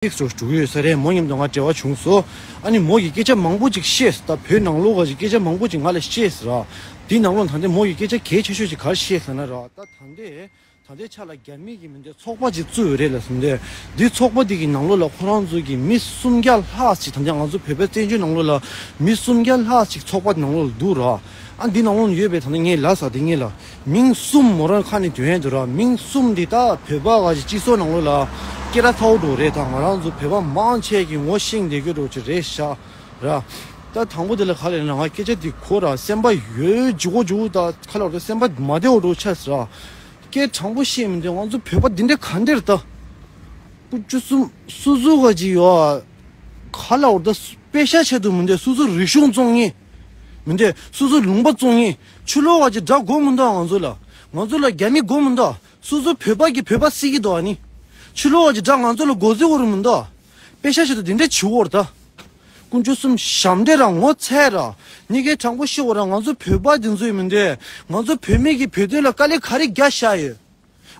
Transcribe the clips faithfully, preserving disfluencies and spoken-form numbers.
ཏིག་སོ་འགྲོ་གི་ཡོད་ས་རེད། མོ་མཉམ་དུ་ང་འབྲེལ་བ་བྱུང་སོང་། ཨ་ནི་མོ་གིས་སྐད་ཆ་མང་པོ་ཅིག་བཤད་ད། བོད་ནང་ལོགས་ག་ཅིག་སྐད་ཆ་མང་པོ་ཅིག་ང་ལ་བཤད་ཟེར་ར། དེའི་ནང་ལོགས་ད་ལྟ་མོ་གིས་སྐད་ཆ་གལ་ཆེ་ཤོས་ཅིག་ག་རེ་བཤད་ཟེར་ན་ར། ད་ད་ལྟའི་ད་ལྟའི་ཆ་ལ་རྒྱ་མི་གིས་མི་འདོད་ཚོགས་པ་ཅིག་བཙུགས་ཡོད་རེད་ལ་ཟེར་འདོད། འདི་ཚོགས་པ་འདི་གི་ནང་ལོགས་ལ་ཁོ་རང་ཚོ་གི་མི་སུམ་བརྒྱ་ལྷག་ཅིག་ད་ལྟ་ང་ཚོ་བོད་པའི་བཙན་བྱོལ་ནང་ལོགས་ལ་མི་སུམ་བརྒྱ་ལྷག་ཅིག་ཚོགས་པ་ནང་ལོགས་ལ་འདུག་ར། ཨ་འདི་ནང་ལོགས་ཡོད་པའི་ད་ལྟ་ངས་ལབ་ས་དེ་ངས་ལ། མིང་གསུམ་མོ་རང་ཁ་ནས་འདོན་ཡས་འདུག་ར། མིང་གསུམ་འདི་ད་བོད་པ་ག་ཅིག་སྤྱི་ཚོགས་ནང་ལོགས་ལ་སྐད་གྲགས་ཚ་བོ་འགྲོ་རེད། ད་ང་རང་ཚོ་བོད་པ་མང་ཆེ་གི་ངོ་ཤེས་བསྡད་རྒྱུ་འགྲོ་ཅིག་རེད་ཤག་ར། ད་དང་པོ་དེ་ལ་ག་ལ་ཡིན་ན་ང་སྐད་ཆ་འདི་གོ་ར། སེམས་པ་ཡོད་འཇུ་གོ་འཇུ་ད་ཁ་ལ་བར་སེམས་པ་མ་བདེ་བོ་འགྲོ་ཆགས་སི་ར། སྐད་དྲང་པོ་བཤད་མི་འདོད། ང་ཚོ་བོད་པ་འདི་འདྲ་ག་འདྲ་རེད་ད། སྐུ་བཅུ་གསུམ་སུ་སུ་ག་ཅིག་ཡོད་ཁ་ལ་བར་ད་དཔེ་ཤ་ཆེད་དུ་མི་འདོད། སུ་སུ་རིག་གཞུང་བཙོང་མཁན་མི་འདོད། སུ་སུ་ལུང་པ་བཙོང་མཁན། ཕྱི་ལོགས་ག་ཅིག་དགྲ་དགོས་མི་འདུག་ང་ཚོ་ལ། ང་ཚོ་ལ་རྒྱ་མི་དགོས་མི་འདུག་སུ་སུ་བོད་པ་གིས་བོད་པ་བསད་ཀྱི་འདུག་ཨ་ནི་ཕྱི་ལོགས་ག་ཅིག་དགྲ་ང་ཚོ་ལ་མགོ་འཛུགས་འོ་རུ་མི་འདུག་དཔེ་ཤ་ཆེད་དུ་འདི་འདྲ་བྱེད་འོ་ར་ད། དཀོན་མཆོག་གསུམ་ཞབས་འདྲེན་ར་ངོ་ཚ་ར། ཉི་གེ་དྲང་པོ་ཤི་འོ་ར། ང་ཚོ་བོད་པ་འདི་ཚོ་ཡིན་མི་འདོད། ང་ཚོ་བོད་མི་གི་བོད་དོན་ལ་དཀའ་ལས་ག་རེ་རྒྱག་བཞག་ཡོད།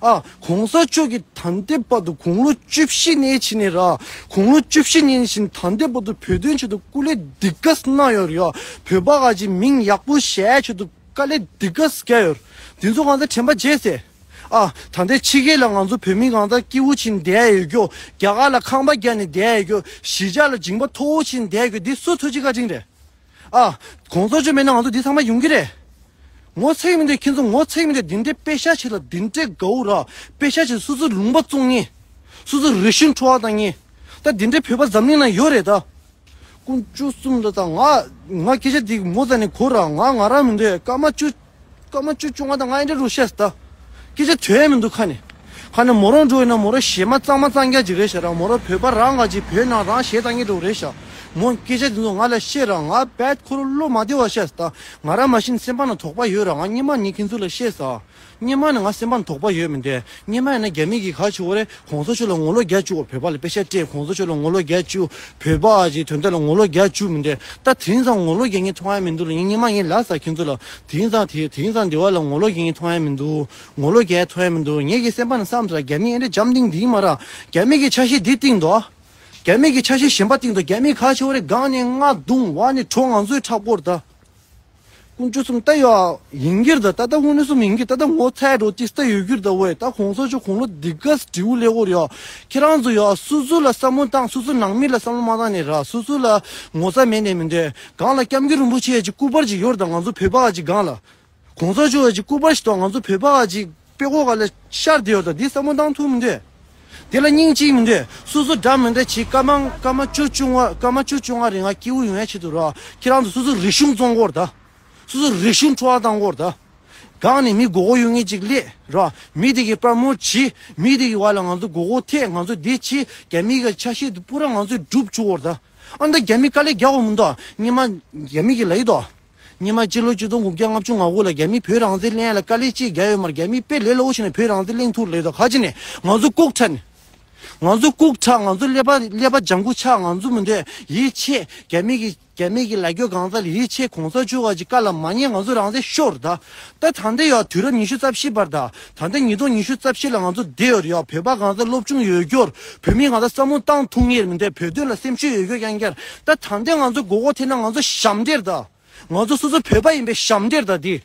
ཨ་གོང་ས་མཆོག་གིས་ད་ལྟའི་བར་དུ་དགུང་ལོ་བཅུ་བཞི་ནས་ཕྱིན་ནས་ར། དགུང་ལོ་བཅུ་བཞི་ནས་ཕྱིན་ད་ལྟའི་བར་དུ་བོད་དོན་ཆེད་དུ་སྐུ་ལས་འདི་ག་གནང་ཡོད་རེད་ཡ། བོད་པ་ག་ཅིག་མིང་ཡག་པོ་བཞག་ཆེད་དུ་དཀའ་ལས་འདི་ག་བརྒྱབ་ཡོད། འདི་ཚོ་གང་ཚ་དྲན་པ་བརྗེད་ཟེར། ཨ་ད་ལྟའི་ཕྱི་རྒྱལ་ལ་ང་ཚོ་བོད་མི་གང་ཚ་སྐྱིད་པོ་ཕྱིན་བསྡད་ཡོད་རྒྱུ། རྒྱ་གར་ལ་ཁང་པ་བརྒྱབ་ནས་བསྡད་ཡོད་རྒྱུ། གཞིས་ཆགས་ལ་སྦྱིན་པ་མཐོ་བོ་ཕྱིན་བསྡད་ཡོད་རྒྱུ། འདི་སུ་ཐུགས་རྗེ་བཀའ་དྲིན་རེད། ཨ། གོང་ས་མཆོག་མེད་ན་ང་ཚོ་འདི་ཚང་མ་ཡོང་གི་རེད། ངོ་ཚ་གི་མི་འདུག་ཁྱེད་ཚོ་ངོ་ཚ་གི་མི་འདུག་འདི་འདྲའི་དཔེ་ཤ་ཆེ་ལ་འདི་འདྲའི་དགའ་བོ་ར། དཔེ་ཤ་ཆེ་སུ་སུ་ལུང་པ་བཙོང་མཁན། སུ་སུ་རིག་གཞུང་འཕྲོག་པ་བཏང་མཁན། ད་འདི་འདྲའི་བོད་པ་འཛམ་གླིང་ན་ཡོད་རེད་ད། དཀོན་མཆོག་གསུམ་ལ་ད་ང་ང་སྐད་ཆ་འདི་ངོ་ཚ་ནས་གོ་ར། ང་ང་རང་མི་འདུག་སྐར་མ་བཅུ། སྐར་མ་བཅུ་བཅོ་ལྔ་དང་ལྔ་ཡིན་འདྲ་རུ་བཤད་ད། སྐད་ཆ་དོན་མི་འདུག་ཁ་ནས། ཁ་ནས་མོ་རང་འགྲོ་ཡིན་ན་མོ་རང་གཞས་མ་གཙང་མ་གཙང་རྐྱང་ཅིག་རེད་ཤག་ར། མོ་རང་བོད་པ་རང་ག་ཅིག་བོད་ནང་རང་གཞས་བཏང་གི་འགྲོ་རེད་ཤག་མོ་སྐད་ཆ་དེ་ཚོ་ང་ལ་བཤད་ར། ང་བད་ཁོ་རང་བློ་མ་བདེ་བ་བཤད་ད། ང་རང་མ་གཞི་སེམས་པ་ན་དོགས་པ་ཡོད་ར། ང་སྙེ་མ་ནི་ཁྱེད་ཚོ་ལ་བཤད་ས། སྙེ་མ་ནི་ང་སེམས་པ་ན་དོགས་པ་ཡོད་མི་འདུག་སྙེ་མ་ཡིན་ན་རྒྱ་མི་གི་ག་ཅིག་འོ་རེད། གོང་ས་མཆོག་ལ་ངོ་ལོག་རྒྱག་བཅུག་བོད་པ་ལ་དཔེ་ཤ་སྤྲད། གོང་ས་མཆོག་ལ་ངོ་ལོག་རྒྱག་བཅུག་བོད་པ་ཨ་ཅིག་དོན་དག་ལ་ངོ་ལོག་རྒྱག་བཅུག་མི་འདུག་ད་དེང་སང་ངོ་ལོག་རྒྱག་མཁན་མཐོང་ཡ་མི་འདུག་ལ། ངས་སྙེ་མ་ངས་ལབ་ས་ཁྱེད་ཚོ་ལ། དེང་སང་དེ་དེང་སང་འདི་བ་ལ་ངོ་ལོག་རྒྱག་མཁན་མཐོང་ཡ་མི་འདུག་ངོ་ལོག་རྒྱག་མཐོང་ཡ་མི་འདུག་ངེད་ཀྱི་སེམས་པ་ནས་བསམ་ཚར། རྒྱ་མི་ཨེ་འདྲ་འཇམ་ཐིང་འདི་ཡིན་མ་ར། རྒྱ་མི་གི་ཆ་ཤས་འདི་བཏིང་འདུག་རྒྱ་མི་གི་ཆ་ཤས་གཞན་པ་བཏིང་འདུག་རྒྱ་མི་ག་ཅིག་འོ་རེད། སྒང་ནས་རྔ་རྡུང་བ་ནས་གྲོ་ང་ཚོའི་ཁྲག་པོར་ད། དཀོན་མཆོག་གསུམ་ད་ཡོ། ཡིན་གྱིར་ད་ད་ད་དངོས་གནས་གསུམ་ཡིན་གྱིར་ད་ད་ངོ་ཚ་འགྲོ་ཏིས་ད་ཡོད་གྱིར་ད་ཝེ། ད་གོང་ས་མཆོག་དགུང་ལོ་འདི་ག་སྤྲེའུ་ལེ་འོར་ཡོ། ཁྱེད་རང་ཚོ་ཡོ་སུ་སུ་ལ་བསམ་བློ་བཏང་། སུ་སུ་ནང་མི་ལ་བསམ་བློ་མ་བཏང་ནས་ར། སུ་སུ་ལ་ངོ་ཚ་མེད་ནས་མི་འདོད། གང་ལ་སྐྱབས་མགོན་རིན་པོ་ཆེ་ཡ་ཅིག་སྐུ་པར་ཅིག་ཡོད་ད་ང་ཚོ་བོད་པ་ཅིག་སྒང་ལ། གོང་ས་མཆོག་ཡ་ཅིག་སྐུ་པར་ཞིག་དང་ང་ཚོ་བོད་པ་ཅིག་དཔེ་ཀོ་ག་ལ་ཤར་བསྡད་ཡོད་ད། འདི་བསམ་བློ་བཏང་ཐུབ་མི་འདུག་དེ་ལ་སྙིང་རྗེ་མི་འདུག་སུ་སུ་འདྲ་མི་འདྲ་བྱེད། སྐར་མ་སྐར་མ་བཅུ་བཅོ་ལྔ་སྐར་མ་བཅུ་བཅོ་ལྔ་རིང་ང་སྐྱིད་པོ་ཡོང་ཡ་ཆེད་དུ་ར། ཁྱེད་རང་ཚོ་སུ་སུ་རིག་གཞུང་བཙོང་གོ་ར་ད། སུ་སུ་རིག་གཞུང་འཕྲོག་པ་བཏང་གོ་ར་ད། གང་ནས་མི་མགོ་སྐོར་ཡོད་མཁན་ཅིག་སླེབས་ར། མི་དེ་གི་པར་མོ་བྱེད། མི་དེ་གི་བར་ལ་ང་ཚོ་མགོ་སྐོར་ཐེབས། ང་ཚོ་འདི་བྱེད། རྒྱ་མི་གི་ཆ་ཤས་དེ་པུ་ར་ང་ཚོས་སྒྲུབ་བཅུག་གོ་ར་ད། ཨ་ནི་ད་རྒྱ་མི་དཀའ་ལས་རྒྱག་གོ་མི་འདུག་སྙེ་མ་རྒྱ་མི་གི་ལ་ཡི་དོ། སྙེ་མ་སྤྱི་ལོ་ཆིག་སྟོང་དགུ་བརྒྱ་ལྔ་བཅུ་ང་དགུ་ལ་རྒྱ་མི་བོད་རང་བཙན་ལེན་ཡ་ལ་དཀའ་ལས་ཅིག་རྒྱག་ཡོད་མ་རེད། རྒྱ་མི་དཔེ་ལས་སླ་བོ་བྱས་ནས་བོད་རང་བཙན་ལེན་ཐུབ་ལེ་དོ། ག་ཅི་ནས་ང་ཚོ་ལྐུགས་ཁྲ་ནས། ང་ཚོ་ལྐུགས་ཁྲ། ང་ཚོ་ཀླད་པ་ཀླད་པ་ལྗང་ཁུ་ཆགས། ང་ཚོ་མི་འདོད་ཡིད་ཆེས། རྒྱ་མི་གི་རྒྱ་མི་གི་ལ་རྒྱོ་གང་ས་ལ་ཡིད་ཆེས། གོང་ས་མཆོག་ག་ཅིག་བཀའ་ལ་མ་ཉན། ང་ཚོ་རང་བཙན་ཤོར་ད། ད་ད་འདི་ཡོ་དུས་རབས་ཉི་ཤུ་རྩ་བཞི་བར་ད། ད་འདི་ཉིས་སྟོང་ཉི་ཤུ་རྩ་བཞི་ལ་ང་ཚོ་བསྡད་ཡོད་རེད་ཡོ། བོད་པ་གང་ས་སློབ་སྦྱོང་ཡོད་རྒྱུར་བོད་མི་གང་ས་བསམ་བློ་བཏང་ཐུབ་ངེས་མི་འདུག་བོད་དོན་ལ་སེམས་ཤུགས་ཡོད་རྒྱུ་རྐྱང་རྐྱང་། ད་ད་འདི་ང་ཚོ་མགོ་སྐོར་ཐེབས་ན་ང་ཚོ་ཞབས་འདྲེན་ད། ང་ཚོ་སོ་སོ་བོད་པ་ཡིན་པའི་ཞབས་འདྲེན་ད་འདི།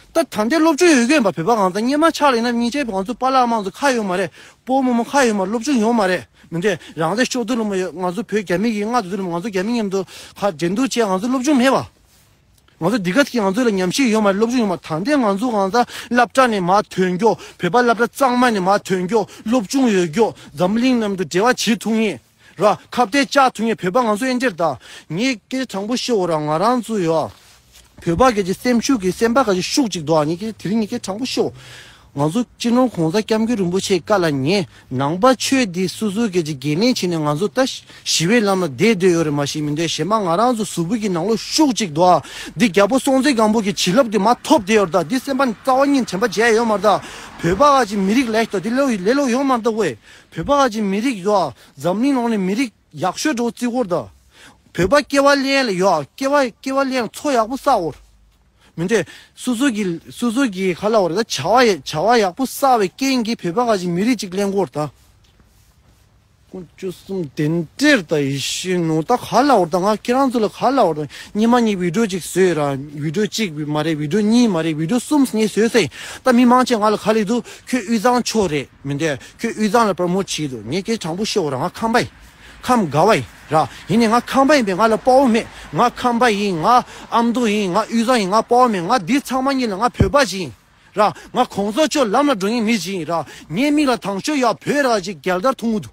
ད་ད་ལྟའི་སློབ་སྦྱོང་ཡོད་རྒྱུ་ཡིན་པ། བོད་པ་གང་ཚ་སྙེ་མ་ཆགས་ལ་ཡིན་ན་སྙིང་རྗེ། ང་ཚོ་པཱ་ལགས་དམངས་གཙོ་ཁ་ཡོད་མ་རེད། སྤོ་བོ་རྨོ་མོ་ཁ་ཡོད་མ་རེད། སློབ་སྦྱོང་ཡོད་མ་རེད། མི་འདྲ་རང་བཙན་ཤོར་དུས་ལ་མ་ཡོད། ང་ཚོ་བོད་རྒྱ་མི་གི་མངའ་ཐོབ་དུས་ལ་མ་ང་ཚོ་རྒྱ་མི་མཉམ་དུ་ཁ་འགྲན་བསྡུར་བྱས། ང་ཚོ་སློབ་སྦྱོང་མེད་པ། ང་ཚོ་འདི་ག་ཚིག་ང་ཚོ་ལ་ཉམས་ཞིབ་ཡོད་མ་རེད། སློབ་སྦྱོང་ཡོད་མ་རེད། ད་ལྟའི་ང་ཚོ་གང་ཚ་སློབ་གྲྭ་ནས་མར་ཐོན་རྒྱུ། བོད་པ་སློབ་གྲྭ་གཙང་མ་ནས་མར་ཐོན་རྒྱུ། སློབ་སྦྱོང་ཡོད་རྒྱུ། འཛམ་གླིང་མཉམ་དུ་འབྲེལ་བ་བྱེད་ཐུབ་ངེས། ར། ཁ་གཏད་བཅག་ཐུབ་ངེས་བོད་པ་ང་ཚོ་ཨེ་འདྲེར་ད། ངས་སྐད་དྲང་པོ་ཤོད་འོ་ར། ང་རང་ཚོ་ཡོ། བོད་པ་སྐད་ཀྱི་སེམས་ཤུགས་ཀྱི་སེམས་པ་ག་ཅིག་ཤུགས་ཅིག་འདུག་ཨ་ནི་སྐད་དེ་རིང་ངས་སྐད་དྲང་པོ་ཤོད། ང་ཚོ་སྤྱི་ནོར་གོང་ས་སྐྱབས་མགོན་རིན་པོ་ཆེའི་བཀའ་ལ་ཉན། ནང་པ་ཆོས་འདི་སོ་སོའི་སྐད་ཀྱི་འགན་ལེན་བྱས་ནས་ང་ཚོ་ད་ཞི་བའི་ལམ་ལ་བསྡད་སྡོད་ཡོད་རེད་མ་གཞི་མི་འདོད། གཞན་པ་ང་རང་ཚོ་གཟུགས་པོ་གི་ནང་ལོགས་ཤུགས་ཅིག་འདུག་ཨ། འདི་རྒྱལ་པོ་སྲོང་བཙན་སྒམ་པོ་གི་བྱིན་རླབས་འདི་མ་ཐོབ་བསྡད་ཡོད་རེད་ད། འདི་སེམས་པ་ནས་རྩ་བ་ཉིད་དྲན་པ་བརྗེད་ཡོད་མ་རེད་ད། བོད་པ་ག་ཅིག་མི་རིགས་ལས་ད་འདི་ལས་ལས་ལོ་ཡོད་མ་རེད་ད་ཝེ། བོད་པ་ག་ཅིག་མི་རིགས་ཡོད། འཛམ་གླིང་ནང་ནས་མི་རིགས་ཡག་ཤོས་འགྲོ་བརྩི་སྐོར་དང་། བོད་པ་སྐྱེ་བ་ལེན་ལ་ཡོད། སྐྱེ་བ་སྐྱེ་བ་ལེན་ལ་འཚོ་ཡག་པོ་བསགས་སྐོར། མི་འདྲ། སོ་སོ་གི་སོ་སོ་གི་ཁ་ལ་བར་ད་བྱ་བ་ཡ་བྱ་བ་ཡག་པོ་བསགས་པའི་རྐྱེན་གྱིས་བོད་པ་ག་ཅིག་མི་རིགས་ཅིག་ལེན་སྐོར་དང་། དཀོན་མཆོག་གསུམ་དེ་འདྲེར་ད་ཡེ་ཤེས་ནོ། ད་ག་ལ་བར་ད་ང་ཁྱེད་རང་ཚོ་ལ་ག་ལ་བར་ད་ཉི་མ་གཉིས་བི་ཌིའོ་གཅིག་བཟོས་ར། བི་ཌིའོ་གཅིག་མ་རེད། བི་ཌིའོ་གཉིས་མ་རེད། བི་ཌིའོ་གསུམ་ངས་བཟོས་སེ། ད་མི་མང་ཆེ་ང་ལ་ག་ལ་འདུག་ཁྱོད་དབུས་གཙང་ཕྱོགས་རེད་མི་འདུག་ཁྱོད་དབུས་གཙང་ལ་པྲོ་མོཊ་བྱེད་འདུག་ངས་སྐད་དྲང་པོ་ཤོད་ར། ང་ཁམས་པ་ཡིན། ཁམས་དགའ་བ་ཡིན་ར། ཡིན་ནས་ང་ཁམས་པ་ཡིན་པས་ང་ལ་དཔའ་བོ་མེད། ང་ཁམས་པ་ཡིན། ང་ཨ་མདོ་ཡིན། ང་དབུས་གཙང་ཡིན། ང་དཔའ་བོ་མེད། ང་འདི་ཚང་མ་གཉིས་ལ་ང་བོད་པ་ཅིག་ཡིན་ར། ང་གོང་ས་མཆོག་ལམ་ལ་འགྲོ་མཁན་མི་ཅིག་ཡིན་ར། ངའི་མིག་ལ་དང་ཤོས་ཡ་བོད་ར་ཅིག་རྒྱལ་དར་མཐོང་གི་འདུག་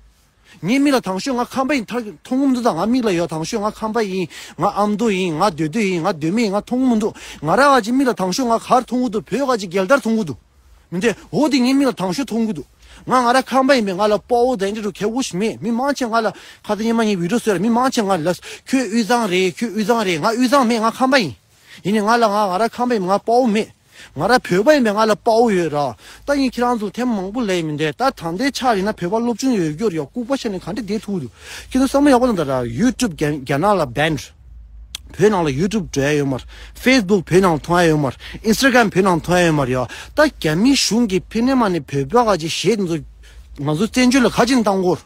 ངའི་མིག་ལ་དང་ཤོས་ང་ཁམས་པ་ཡིན་ཐར་མཐོང་གི་མི་འདུག་ད་ང་མིག་ལ་ཡོད་དང་ཤོས་ང་ཁམས་པ་ཡིན། ང་ཨ་མདོ་ཡིན། ང་མདོ་སྟོད་ཡིན། ང་མདོ་སྨད་ཡིན། ང་མཐོང་གི་མི་འདུག་ང་ར་བ་ཅིག་མིག་ལ་དང་ཤོས་ང་ག་རེ་མཐོང་གི་འདུག་བོད་ག་ཅིག་རྒྱལ་དར་མཐོང་གི་འདུག་མི་འདུག་འོ་དེ་ངའི་མིག་ལ་དང་ཤོས་མཐོང་གི་འདུག་ང་ང་ར་ཁམས་པ་ཡིན་པས་ང་ལ་དཔའ་བོ་དང་འདྲ་རུ་ཁེ་བོ་ཞིག་མེད། མི་མང་ཆེ་ང་ལ་ཁ་ཏ་ཉི་མ་ངའི་བི་ཌིའོ་བཟོས་ར། མི་མང་ཆེ་ང་ལ་ཁྱོད་དབུས་གཙང་རེད། ཁྱོད་དབུས་གཙང་རེད། ང་དབུས་གཙང་མེད། ང་ཁམས་པ་ཡིན། ཡིན་ནས་ང་ལ་ང་ང་ར་ཁམས་པ་ཡིན། ང་དཔའ་བོ་མེད། ང་ར་བོད་པ་ཡིན་པས་ང་ལ་དཔའ་བོ་ཡོད་ར། ད་ཡིན་ཁྱེད་རང་ཚོ་ཐེངས་མང་པོ་ལས་མི་འདས། ད་ད་ལྟའི་ཆ་ཡིན་ན་བོད་པ་སློབ་སྦྱོང་ཡོད་རྒྱུར་ཡོད་ལྐུགས་པ་བཤད་ནས་ག་འདྲ་བསྡད་ཐུབ་འདུག་ཁྱེད་ཚོ་བསམ་བློ་ཡག་པོ་གཏོང་དང་ར། ཡུ་ཊུབ་རྒྱ་རྒྱ་ནག་ལ་བྷན་རེད། བོད་ནང་ལ་ཡུ་ཊུབ་འགྲོ་ཡ་ཡོད་མ་རེད། ཕེ་སི་བུག་བོད་ནང་མཐོང་ཡ་ཡོད་མ་རེད། ཨིན་སི་ཊ་གྷ་རམ་བོད་ནང་མཐོང་ཡ་ཡོད་མ་རེད་ཡ། ད་རྒྱ་མི་གཞུང་གིས་ཕི་ནས་མ་ནས་བོད་པ་ག་ཅིག་གཞས་དེ་ཚོ་ང་ཚོ་བཙན་བྱོལ་ལ་ག་ཅིག་བཏང་གོ།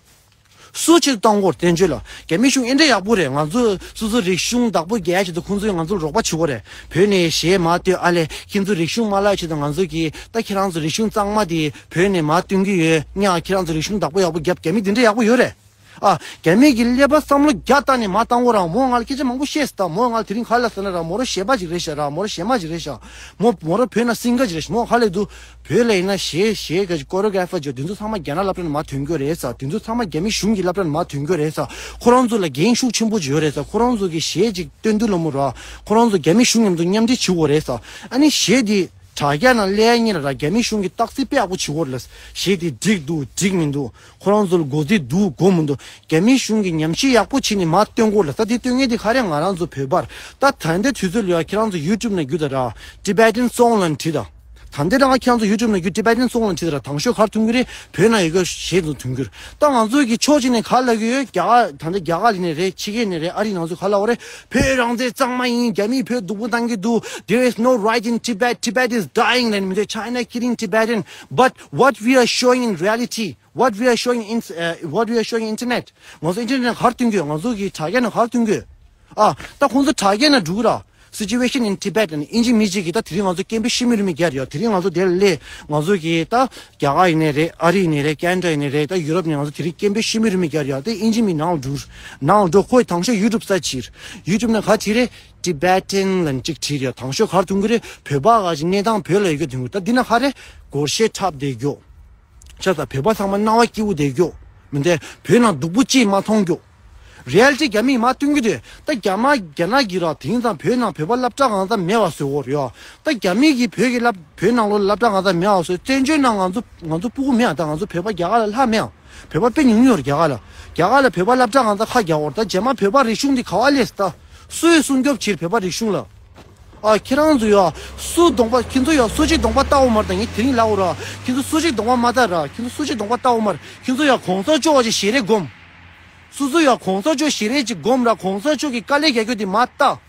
སུ་ཆེད་བཏང་གོ་བཙན་བྱོལ་ལ། རྒྱ་མི་གཞུང་ཨེ་འདྲ་ཡག་པོ་རེད། ང་ཚོ་སོ་སོ་རིག་གཞུང་བདག་པོ་རྒྱག་ཆེད་དུ་ཁོང་ཚོས་ང་ཚོར་རོགས་པ་བྱེད་གོ་རེད། བོད་ནས་གཞས་མར་བཏོན། ཨ་ལས་ཁྱེད་ཚོ་རིག་གཞུང་མ་བརླག་ཆེད་དུ་ང་ཚོ་གིས་ད་ཁྱེད་རང་ཚོ་རིག་གཞུང་གཙང་མ་དེ་བོད་ནས་མར་བཏོན་གྱི་ཡོད། ཉག་ཁྱེད་རང་ཚོ་རིག་གཞུང་བདག་པོ་ཡག་པོ་རྒྱབ། རྒྱ་མི་དེ་འདྲ་ཡག་པོ་ཡོད་རེད། ཨ། རྒྱ་མི་གི་ཀླད་པ་བསམ་བློ་རྒྱ་བཏང་ནས་མར་བཏང་གོ་ར། མོ་ང་ལ་སྐད་ཆ་མང་པོ་བཤད་སོང་། ད་མོ་ང་ལ་དེ་རིང་ག་ལ་ཟེར་ན་ར། མོ་ར་གཞས་པ་ཅིག་རེད་ཤག་ར། མོ་ར་གཞས་མ་ཅིག་རེད་ཤག་མོ་མོ་ར་བོད་ནང་སིང་གར་ཅིག་རེད་ཤག་མོ་ག་ལ་འདུག་བོད་ལ་ཡིན་ན་གཞས་གཞས་ག་ཅིག་ཀོ་རི་གྷ་ར་ཕར་ཅིག་དེ་ཚོ་ཚང་མ་རྒྱ་ནག་སློབ་གྲྭ་ནས་མར་ཐོན་གྱི་རེད་ཟེར། དེ་ཚོ་ཚང་མ་རྒྱ་མི་གཞུང་གི་སློབ་གྲྭ་ནས་མར་ཐོན་གྱི་རེད་ཟེར། ཁོ་རང་ཚོ་ལ་འགན་ཤུགས་ཆེན་པོ་ཅིག་ཡོད་རེད་ཟེར། ཁོ་རང་ཚོ་གི་གཞས་ཅིག་སྟོན་དུས་ལ་མོ་ར། ཁོ་རང་ཚོ་རྒྱ་མི་གཞུང་མཉམ་དུ་མཉམ་འབྲེལ་བྱེད་དགོས་རེད་ཟེར། ཨ་ནི་གཞས་དེ་དྲ་རྒྱ་ནང་སླེབས་ཡ་ཉིན་ལ་ར་རྒྱ་མི་གཞུང་གིས་བརྟག་དཔྱད་དཔེ་ཡག་པོ་བྱེད་དགོས་རེད་ལ། གཞས་དེ་འགྲིག་འདུག་འགྲིག་མི་འདུག་ཁོ་རང་ཚོ་ལ་གོ་རྩིས་འདུག་གོ་མི་འདུག་རྒྱ་མི་གཞུང་གིས་ཉམས་ཞིབ་ཡག་པོ་བྱས་ནས་མར་སྟོན་དགོས་ལ། ད་དེ་སྟོན་མཁན་དེ་ག་རེ། ང་རང་ཚོ་བོད་པ་རེད། ད་ད་ལྟའི་དུས་ཚོད་ལ་ཡ་ཁྱེད་རང་ཚོ་ཡུ་ཊུབ་ནང་རྒྱུགས་དང་ར། Tibetan song ལབ་བྲིས་དང་། ད་ལྟའི་རང་ཁྱེད་རང་ཚོ་ཡུ་ཊུབ་ནང་རྒྱུགས། Tibetan song ལབ་བྲིས་དང་ར། དང་ཤོས་ག་རེ་ཐོན་གྱི་རེད། བོད་ནང་ཡོད་མཁན་གཞས་ཚོ་ཐོན་གྱི་རེད། ད་ང་ཚོ་གི་ཕྱོགས་གཅིག་ནས་ག་རེ་ལབ་ཀྱི་ཡོད། རྒྱ་གར་ད་ལྟ་རྒྱ་གར་ལ་ནས་རེད། ཕྱི་རྒྱལ་ནས་རེད། ཨ་རི་ནང་ཚོ་ག་རེ་ལབ་པ་རེད། བོད་རང་བཙན་གཙང་མ་ཡིན། རྒྱ་མིས་བོད་སྡུག་པོ་བཏང་གི་འདུག There is no right in Tibet. Tibet is dying ལབ་ནས་མི་འདུག China killing Tibetan. But what we are showing in reality, what we are showing in, uh, what we are showing internet, ང་ཚོ་ཨིན་ཊར་ནེཊ་ནང་ག་རེ་སྟོན་གྱི་ཡོད། ང་ཚོ་གི་དྲ་རྒྱ་ནང་ག་རེ་སྟོན་གྱི་ཡོད། ཨ། ད་ཁོང་ཚོ་དྲ་རྒྱ་ནང་འགྲོ་གི་ར། Situation in Tibet ནི་ཨིན་ཇི་མི་གཅིག་གིས། ད་དེ་རིང་ང་ཚོ་སྐད་འབོད་ཤེས་མི་རུ་མི་རྒྱག་ཡོད། དེ་རིང་ང་ཚོ་དེར་སླེབས། ང་ཚོ་གི་ད་རྒྱ་གར་ཡིན་ནའི་རེད། ཨ་རི་ཡིན་ནའི་རེད། ཀེ་ན་ཌ་ཡིན་ནའི་རེད། ད་ཡུ་རོབ་ནས་ང་ཚོ་དེ་རིང་སྐད་འབོད་ཤེས་མི་རུ་མི་རྒྱག་ཡོད། དེ་ཨིན་ཇི་མི་ནང་འགྲོ། ནང་འགྲོ། ཁོས་དང་ཤོས་ཡུ་ཊུབ་གསར་བྱས། ཡུ་ཊུབ་ནང་ག་རེ་བྲིས་རེད། Tibetan ལབ་ནས་གཅིག་བྲིས་རེད། དང་ཤོས་ག་རེ་ཐོན་གྱི་རེད། བོད་པ་ག་ཅིག་གནས་སྟངས་བོད་ལ་ཡོད་རྒྱུ་ཐོན་གྱི་རེད། ད་འདི་ན་ག་རེ་སྒོར་གཞས་འཁྲབ་བསྡད་རྒྱུ། ཆ་ཚང་བོད་པ་ཚང་མ་སྣང་བ་སྐྱིད་པོ་བསྡད་རྒྱུ། མི་འདུག་བོད་ནང་སྡུག་པོ་ཅིག་མ་མཐོང་རྒྱུ། རི་ཡལ་ཊི་རྒྱ་མིས་མར་སྟོན་གྱི་འདུག་ད་རྒྱ་མ་རྒྱ་ནག་གིས་ར་དེང་སང་བོད་ནང་བོད་པ་སློབ་གྲྭ་གང་ས་མེད་པ་བཟོ་གི་ཡོད་རེད་ཡ། ད་རྒྱ་མི་གིས་བོད་ཀྱི་སློབ་བོད་ནང་ལོགས་སློབ་གྲྭ་གང་ས་མེད་པ་བཟོས། བཙན་བྱོལ་ནང་ང་ཚོ་ང་ཚོ་སྤུ་གུ་མེད་ཡ། ད་ང་ཚོ་བོད་པ་རྒྱ་གར་ལ་ལྷག་མེད་ཡ། བོད་པ་དཔེ་ཉུང་ཉུང་ཡོད་རེད་རྒྱ་གར་ལ། རྒྱ་གར་ལ་བོད་པ་སློབ་གྲྭ་གང་ས་ཁ་རྒྱག་གི་ཡོད་རེད། ད་རྗེས་མ་བོད་པ་རིག་གཞུང་འདི་ག་པར་སླེབས་སོང་། ད་སུས་སྲུང་སྐྱོབ་བྱེད་བོད་པ་རིག་གཞུང་ལ། ཨ། ཁྱེད་རང་ཚོ་ཡ། སུ་གདོང་པ། ཁྱེད་ཚོ་ཡ་སུ་གཅིག་གདོང་པ་ལྟ་འོ་མ་རེད། ད་ངས་དེ་རིང་ལབ་འོ་ར། ཁྱེད་ཚོ་སུ་གཅིག་གདོང་པ་མ་ལྟ་ར། ཁྱེད་ཚོ་སུ་གཅིག་གདོང་པ་ལྟ་འོ་མ་རེད། ཁྱེད་ཚོ་ཡ་གོང་ས་མཆོག་ག་ཅིག་ཞལ་རས་སྒོམ། སུ་སུ་ཡ་གོང་ས་མཆོག་ཞལ་རས་ཅིག་སྒོམ་ར། གོང་ས་མཆོག་གི་དཀའ་ལས་རྒྱག་རྒྱུ་དེ་མ་ལྟ།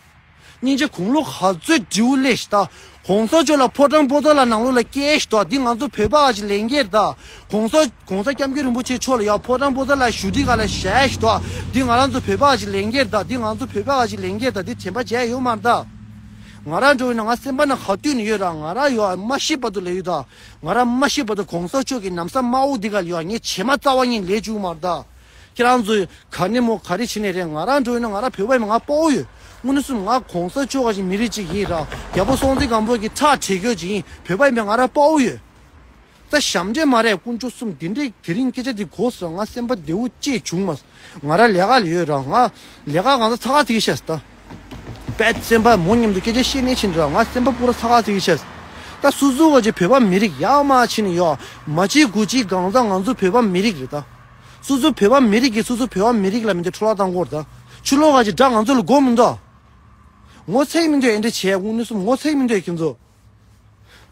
སྙིང་རྗེ་དགུང་ལོ་ག་ཚོད་བགྲེས་པོ་སླེབས་ཤག་ད། གོང་ས་མཆོག་ལ་ཕོ་བྲང་པོ་ཏ་ལ་ནང་ལོགས་ལ་སྐྱེས་ཤག་ད། འདི་ང་ཚོ་བོད་པ་ག་ཅིག་ལས་འགན་རེད་ད། གོང་ས་གོང་ས་སྐྱབས་མགོན་རིན་པོ་ཆེ་མཆོག་ལ་ཡ་ཕོ་བྲང་པོ་ཏ་ལ་བཞུགས་དུས་ག་ལ་ཞལ་ཞུ་དོ། འདི་ང་རང་ཚོ་བོད་པ་ག་ཅིག་ལས་འགན་རེད་ད། འདི་ང་ཚོ་བོད་པ་ག་ཅིག་ལས་འགན་རེད་ད། འདི་དྲན་པ་བརྗེད་ཡོད་མ་རེད་ད། ང་རང་འགྲོ་ཡིན་ན་ང་སེམས་པ་ནང་ག་དུས་ནས་ཡོད་ར། ང་རང་ཡོད་མ་ཤི་བར་དུ་ལས་ཡོད་ད། ང་རང་མ་ཤི་བར་དུ་གོང་ས་མཆོག་གི་ན་བཟའ་དམར་པོ་འདི་ག་ལ་ཡོད་ངས་བྱེ་མ་རྩ་བ་ཉིད་ལས་བཅུག་མ་རེད་ད། ཁྱེད་རང་ཚོས་ག་ནས་མོ་ག་རེ་བྱེད་ནས་རེད། ང་རང་འགྲོ་ཡིན་ན་ང་རང་བོད་པ་ཡིན་པ་ང་དཔའ་བོ་ཡོད། དངོས་གནས་སུ་ང་གོང་ས་མཆོག་ག་ཅིག་མི་རིགས་གཅིག་ཡིན་ར། རྒྱལ་པོ་སྲོང་བཙན་སྒམ་པོ་གི་ཁྲག་དྲེག་རྒྱུ་ཅིག་ཡིན། བོད་པ་ཡིན་པ་ང་རང་དཔའ་བོ་ཡོད། ད་ཞབས་འདྲེན་མ་རེད། དཀོན་མཆོག་གསུམ་འདི་འདྲའི་དེ་རིང་སྐད་ཆ་འདི་གོ་སོང་ང་སེམས་པ་བདེ་པོ་ཅིག་བྱུང་མ་སོང་། ང་རང་ལས་ཀ་ལ་ཡོད་ར། ང་ལས་ཀ་གང་ས་ཚ་ཁ་ཐིག་ཤག་ད། པད་སེམས་པ་མོ་མཉམ་དུ་སྐད་ཆ་བཤད་ནས་ཕྱིན་ར། ང་སེམས་པ་པུ་ར་ཚ་ཁ་ཐིག་ཤག་ད། སུ་སུ་ག་ཅིག་བོད་པ་མི་རིགས་ཡག་མ་ཕྱིན་ཡོད་མ་ཅིག་གུ་ཅིག་གང་ས་ང་ཚོ་བོད་པ་མི་རིགས་རེད་ད། སོ་སོ་བོད་པ་མི་རིགས་ཀྱིས་སོ་སོ་བོད་པ་མི་རིགས་ལ་མི་འདོད་འཕྲོ་བརླག་བཏང་གི་ཡོད་རེད་ད། ཕྱི་ལོགས་ག་ཅིག་དགྲ་ང་ཚོ་ལ་དགོས་མི་འདུག་ངོ་ཚ་གི་མི་འདུག་ཨེ་འདྲ་བྱས་དངོས་གནས་སུ་ངོ་ཚ་གི་མི་འདུག་ཁྱེད་ཚོ།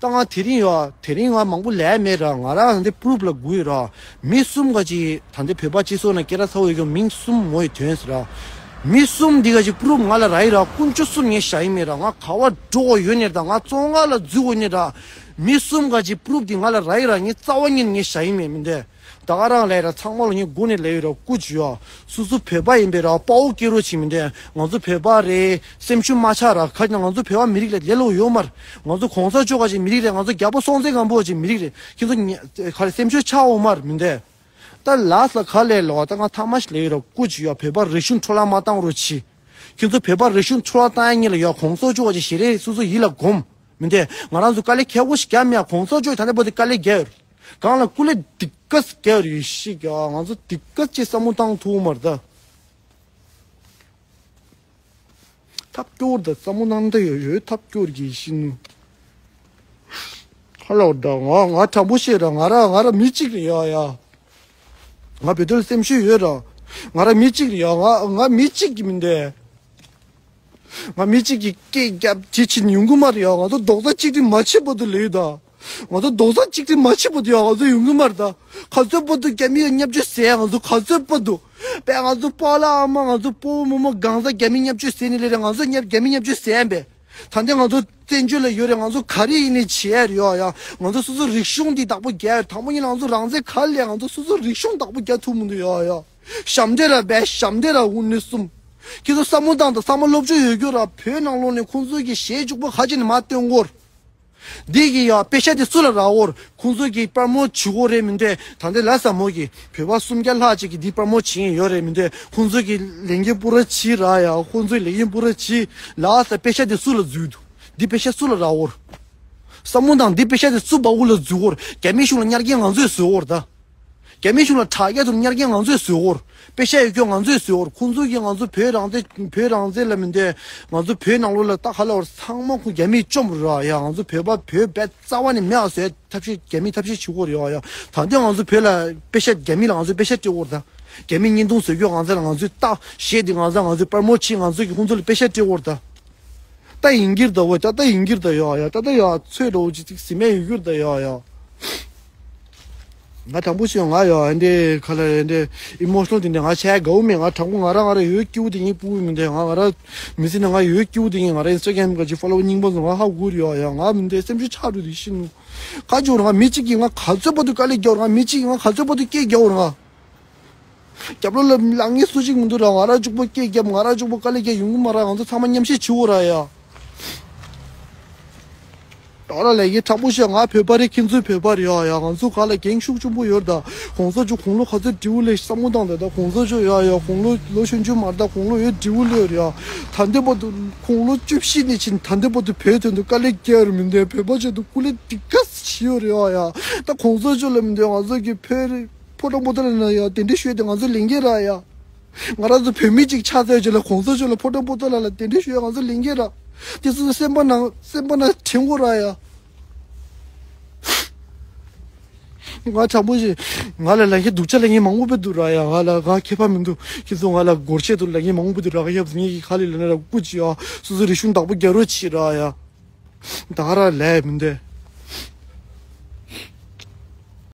ད་ང་དེ་རིང་ཡོད་དེ་རིང་ང་མང་པོ་ལས་མེད་ར། ང་རང་ད་ལྟ་པུ་རུབ་ལ་སྒུག་ཡོད་ར། མི་གསུམ་ག་ཅིག་ད་ལྟ་བོད་པ་སྤྱི་ཚོགས་ནང་སྐད་གྲགས་ཚ་བོ་ཡོད་མཁན་མི་གསུམ་ངོ་ཡི་དོན་ཟེར་ར། མི་གསུམ་འདི་ག་ཅིག་པུ་རུབ་ང་ལ་རག་ཡོད་ར། དཀོན་མཆོག་གསུམ་ངས་བཞག་གི་མེད་ར། ང་ག་པར་འགྲོ་དགོས་ཡོད་ནས་ར། ང་བཙོན་ཁང་ལ་འཛུལ་དགོས་ནས་ར། མི་གསུམ་ག་ཅིག་པུ་རུབ་འདི་ང་ལ་རག་ཡོད་ར། ངས་རྩ་བ་ཉིད་ངས་བཞག་གི་མེད་མི་འདོད། ད་ག་རང་ལས་ར་ཚང་མ་ལ་ངས་སྒོ་ནས་ལས་ཡོད་ར་སྐུ་བྱུས་ཡ། སོ་སོ་བོད་པ་ཡིན་པའི་ར་དཔའ་བོ་སྐྱེ་རོགས་བྱེད་མི་འདྲ། ང་ཚོ་བོད་པ་རེད་སེམས་ཤུགས་མ་ཆག་ར། ཁ་ཅིག་ང་ཚོ་བོད་པ་མི་རིགས་ལ་ལས་སླ་པོ་ཡོད་མ་རེད། ང་ཚོ་གོང་ས་མཆོག་ག་ཅིག་མི་རིགས་རེད། ང་ཚོ་རྒྱལ་པོ་སྲོང་བཙན་སྒམ་པོ་ག་ཅིག་མི་རིགས་རེད། ཁྱེད་ཚོ་ཉ་ག་རེ་སེམས་ཤུགས་ཆག་འོང་མ་རེད་མི་འདྲ། ད་ལ་ས་ག་ལས་ལོག་ད་ང་ཐ་མ་ཞིག་ལས་ཡོད་ར་སྐུ་བྱུས་ཡ། བོད་པ་རིག་གཞུང་འཕྲོ་བརླག་མ་བཏང་རོགས་གྱིས། ཁྱེད་ཚོ་བོད་པ་རིག་གཞུང་འཕྲོ་བརླག་བཏང་ཡ་ཉིད་ལ་ཡ་གོང་ས་མཆོག་ག་ཅིག་ཞལ་རས་སོ་སོ་ཡིད་ལ་སྒོམ། མི་འདྲ། ང་རང་ཚོ་དཀའ་ལས་ཁག་པོ་ཞིག་བརྒྱབ་མེད་ཡ། གོང་ས་མཆོག་ད་ལྟ་བར་དུ་དཀའ་ལས་བརྒྱབ་ཡོད་རེད། གང་ལ་སྐུ་ལས་སྡུག་ག་ཞིག་བརྒྱབ་ཡོད་རེད་ཤི་ག་ང་ཚོ་སྡུག་ག་ཅིག་བསམ་བློ་བཏང་ཐུབ་མ་རེད་ད། ཐབས་སྐྱོ་བོར་ད་བསམ་བློ་གནང་ད་ཡོད་ཡོད་ཐབས་སྐྱོ་བོར་གྱིས་ཤི་ནུ། ཧ་ལོ་ད་ང་ང་དྲང་པོ་བཤད་ར། ང་ར་ང་ར་མི་གཅིག་རེད་ཡ་ཡ། ང་བོད་དོན་ལ་སེམས་ཤུགས་ཡོད་ར། ང་ར་མི་གཅིག་རེད་ཡ། ང་ང་མི་གཅིག་གི་མི་འདུག་ང་མི་གཅིག་གི་སྐད་རྒྱབ་ཅི་ཕྱིན་ཡོང་གི་མ་རེད་ཡ། ང་ཚོ་རྡོག་རྩ་གཅིག་སྒྲིལ་མ་བྱས་བར་དུ་ལས་ཡོད་ད། ང་ཚོ་རྡོག་རྩ་གཅིག་སྒྲིལ་མ་བྱས་བར་དུ་ཡ་ང་ཚོ་ཡོང་གི་མ་རེད་ད། ག་ཚོད་བར་དུ་རྒྱ་མི་ཡ་བརྙས་བཅོས་བཟོས་ཡ། ང་ཚོ་ག་ཚོད་བར་དུ། པས་ང་ཚོ་པཱ་ལགས་ཨ་མ་ང་ཚོ་སྤོ་བོ་རྨོ་མོ་གང་ཟག་རྒྱ་མི་བརྙས་བཅོས་བཟོས་ནི་ལས་རེད། ང་ཚོ་བརྙས་རྒྱ་མི་བརྙས་བཅོས་བཟོས་ཡ་པས། ད་ལྟ་ང་ཚོ་བཙན་བྱོལ་ལ་ཡོད་རེད། ང་ཚོ་ག་རེ་ཡིན་ནའི་བྱེད་ཡ་རེད་ཡ་ཡ། ང་ཚོ་སོ་སོ་རིག་གཞུང་འདི་བདག་པོ་རྒྱག་ཡ་རེད། དང་པོ་ཉིད་ལ་ང་ཚོ་རང་བཙན་ག་ལས་ང་ཚོ་སོ་སོ་རིག་གཞུང་བདག་པོ་རྒྱག་ཐུབ་མི་འདུག་ཡ་ཡ། ཞབས་འདྲེ་ར་བས་ཞབས་འདྲེ་ར་དབུ་ནི་གསུམ། ཁྱེད་ཚོ་བསམ་བློ་བཏང་དང་། ཚང་མ་སློབ་སྦྱོང་ཡོད་རྒྱུ་ར། བོད་ནང་ལོགས་ནས་ཁོང་ཚོ་གི་གཞས་བཅུག་པ་ཁ་ཅིག་ནས་མ་སྟོན་གོ། འདི་གི་ཡ་དཔེ་ཆ་དེ་སུ་ལ་རག་འོར། ཁོང་ཚོ་གི་པར་མོ་བྱེད་གོ་རེད་མི་འདུག་ད་ལྟ་ལ་ས་མོ་གི་བོད་པ་སུམ་བརྒྱ་ལྷག་ཅིག་གི་འདི་པར་མོ་བྱེད་ཡོད་རེད་མི་འདུག་ཁོང་ཚོ་གི་ལས་འགན་པུ་ར་བྱེད་ར་ཡ། ཁོང་ཚོའི་ལས་འགན་པུ་ར་བྱེད་ལ་ས། དཔེ་ཆ་དེ་སུ་ལ་འཛུལ་འདུག་འདི་དཔེ་ཆ་སུ་ལ་རག་འོར། བསམ་བློ་དང་། འདི་དཔེ་ཆ་དེ་སུ་བ་འུ་ལ་འཛུལ་འོར། རྒྱ་མི་གཞུང་ལ་གཉེར་མཁན་ང་ཚོས་བཟོས་འོར་ད། རྒྱ་མི་གཞུང་ལ་དྲག་རྒྱ་དུ་གཉེར་མཁན་ང་ཚོས་བཟོས་འོར། དཔེ་ཆ་ཡོད་རྒྱུ་ང་ཚོས་བཟོས་འོར། ཁོང་ཚོ་གིས་ང་ཚོ་བོད་རང་བཙན་བོད་རང་བཙན་ལ་མི་འདོད། ང་ཚོ་བོད་ནང་ལོགས་ལ་ད་ག་ལ་བར་ཚང་མ་ཁོ་རྒྱ་མིས་བཅོམ་ར་ཡ། ང་ཚོ་བོད་པ་བོད་བས་རྩ་བ་ནས་མེད་ཨ་བཟོས་ཐབས་ཤེས་རྒྱ་མིས་ཐབས་ཤེས་བྱེད་འོར་ཡ་ཡ། ད་ལྟ་ང་ཚོ་བོད་ལ་དཔེ་ཆ་རྒྱ་མི་ལ་ང་ཚོས་དཔེ་ཆ་སྤྲད་འོར་ད། རྒྱ་མི་བརྙན་ཐུང་བཟོ་རྒྱུ་ང་ཚོ་ལ་ང་ཚོས་ལྟ་བཤད་དེ་ང་ཚོ་ང་ཚོས་པར་མོ་ཆེ་ང་ཚོ་གི་ཁོང་ཚོ་ལ་དཔེ་ཆ་སྤྲད་འོར་ད། ད་ཡིན་གྱིར་ད་བོ་ད་ད་ཡིན་གྱིར་ད་ཡོ་ཡ། ད་ད་ཡོ་ཚོད་འགྲོ་ཅི་ཅིག་སི་མེ་ཡོད་གྱུར་ད་ཡོ་ཡ། ང་དྲང་པོ་ཞིག་ང་ཡོ་ཨ་འདྲེ་ཁ་ལ་ཨ་འདྲེ་ཨི་མོ་ཤི་ནལ་དེ་འདྲེ་ང་བྱས་དགའ་བོ་མེད། ང་དྲང་པོ་ང་རང་ང་རང་ཡོད་སྐྱིད་པོ་དེ་ངས་སྤུ་གུ་མི་འདྲེ་ང་ང་རང་མི་ཟིན་ན་ང་ཡོད་སྐྱིད་པོ་དེ་ངས་ང་རང་ཨིན་སི་ཊ་གྷ་རམ་ག་ཅིག་ཕོ་ལོ་རྙིང་པ་ཚོ་ང་ཧ་གོ་རེ་ཡོ་ཡ། ང་མི་འདྲེ་སེམས་ཤུགས་ཆག་འགྲོ་དེ་ཤི་ནུ་ཁ་ཅོ་ར། ང་མི་གཅིག་གིས་ང་ག་ཚོད་བར་དུ་དཀའ་ལས་རྒྱག་ར། ང་མི་གཅིག་གིས་ང་ག་ཚོད་བར་དུ་སྐད་རྒྱག་ར། ང་རྒྱབ་ལོགས་ལ་ལངས་ངེས་སུ་ཞིག་མི་འདུག་ར། ང་ར་གཅིག་པོ་སྐད་རྒྱབ། ང་ར་གཅིག་པོ་དཀའ་ལས་རྒྱག་ཡོང་གི་མ་ར། ང་ཚོ་ཚང་མ་མཉམ་བཤད་བྱེད་འོ་ར་ཡ། ད་ར་ལས་ཀྱི་དྲང་པོ་བཤད། ང་བོད་པ་རེད། ཁྱེད་ཚོ་བོད་པ་རེད་ཡ་ཡ། ང་ཚོ་ག་ལ་འགན་ཤུགས་ཆེན་པོ་ཡོད་ད། གོང་ས་མཆོག་དགུང་ལོ་ག་ཚོད་འབྲས་བུ་ལས་བསམ་བློ་བཏང་ད། ད་གོང་ས་མཆོག་ཡ་ཡ་དགུང་ལོ་ལོ་ཆུང་ཆུང་མ་རེད་ད། དགུང་ལོ་ཡོད་འབྲས་བུ་ལས་ཡོད་རེད་ཡ། ད་འདི་བར་དུ་དགུང་ལོ་བཅུ་བཞི་ནས་ཕྱིན་ད་འདི་བར་དུ་བོད་དོན་དུ་དཀའ་ལས་རྒྱག་ཡོད་མི་འདུག་བོད་པ་ཆེད་དུ་སྐུ་ལས་འདི་ག་ཞིག་ཡོད་རེད་ཡ་ཡ། ད་གོང་ས་མཆོག་ལ་མི་འདུག་ང་ཚོ་གི་བོད་རིགས་ཕོ་བྲང་པོ་ཏ་ལ་ན་ཡ་གདན་འདྲེན་ཞུས་ཏེ་ང་ཚོ་ལེན་གྱི་ར་ཡ། ང་རང་ཚོ་བོད་མི་གཅིག་ཆགས་ཚར་རྗེས་ལ་གོང་ས་མཆོག་ལ་ཕོ་བྲང་པོ་ཏ་ལ་ལ་གདན་འདྲེན་ཞུས་ཡ་ང་ཚོ་ལེན་གྱི་ར། དེ་ཚོ་སེམས་པ་ནང་སེམས་པ་ནང་དྲན་དགོས་ར་ཡ། ང་དྲང་པོ་ཞིག་ང་ལ་ལ་ཁྱེད་སྡུག་ཅག་ལ་ངས་མང་པོ་བེད་འདུག་ར་ཡ། ང་ལ་ང་ཁྱད་པར་མི་འདུག་ཁྱེད་ཚོ་ང་ལ་སྒོར་ཆེད་དུ་ལ་ངས་མང་པོ་བེད་འདུག་ར། ཁྱེད་ཚོ་ངས་ཁ་ལི་ལ་ན་ར་སྐུ་ཅི་ཡ་སོ་སོ་རིག་གཞུང་བདག་པོ་རྒྱ་རོ་ཆི་ར་ཡ། ད་ག་ར་ལས་མི་འདུག